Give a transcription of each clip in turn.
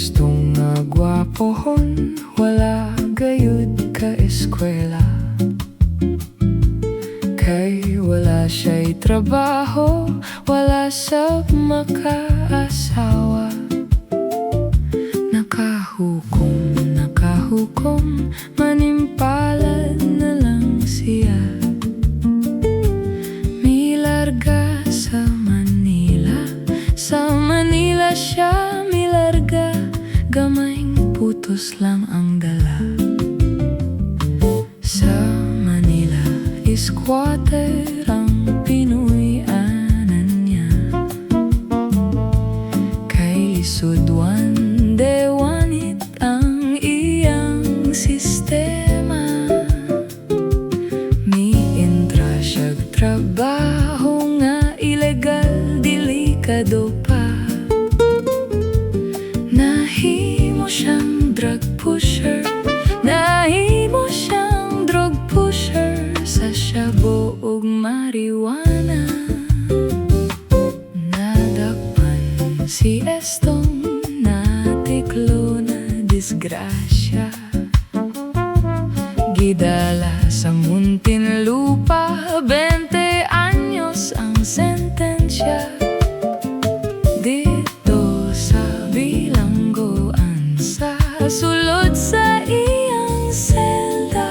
Estong nga gwapohon, wala gayud ka eskwela. Kay wala siya'y trabaho, wala sab makaasawa. Nakahukom, nakahukom, manimpalad na lang siya. Milarga sa Manila siya milarga, gamayng putos lang ang dala. Sa Manila, squatter ang pinuy-anan niya. Kay lisod one day one hit ang iyang sistema. Mi-entra siya'g trabaho nga ilegal, delikado pa. Nahimo siyang drug pusher, nahimo siyang drug pusher sa shabu ug marijuana. Nadakpan si Estong, natiklo na disgrasya. Gidala sa Muntinlupa, 20 anyos ang sentensya. Didto sa bilanggoan, sa sulod sa iyang selda,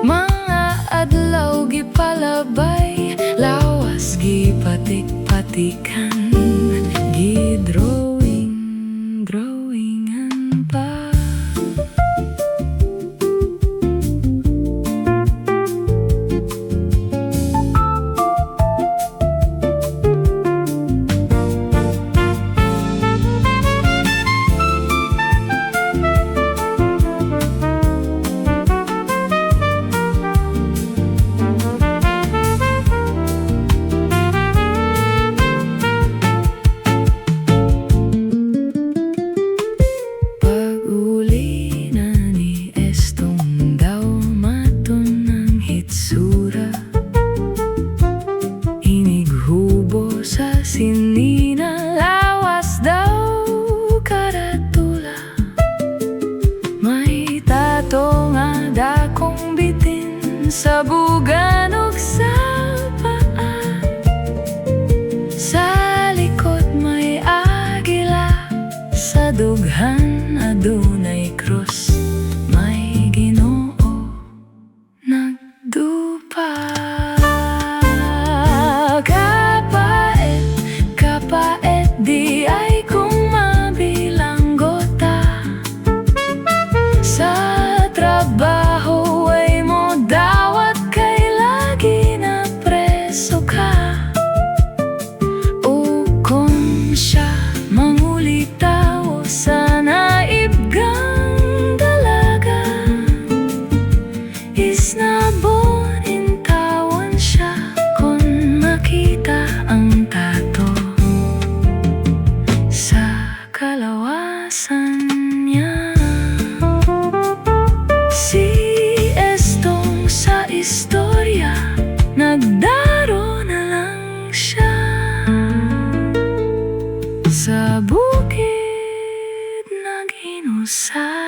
mga adlaw gipalabay, lawas gipatik-patikan, gidrawing, drawingan pa. Pag-uli na ni Estong daw maton ang hitsura. Inighubo sa sinina, lawas daw karatula. May tato nga dakong bitin sa bugan ug sa paa. Sa likod may agila, sa dughan adunay krus. May Ginoo nagdupa. Kapait, kapait diay kung mabilanggo ta. Sa trabaho ay mo dawat kay lagi na preso ka. O kung siya mangulitaw sa naibgang dalaga, isnabon intawon siya kung makita ang tato sa kalawasan niya. Si Estong sa istorya, nagdaro na lang siya. Sa bukid naghinusa.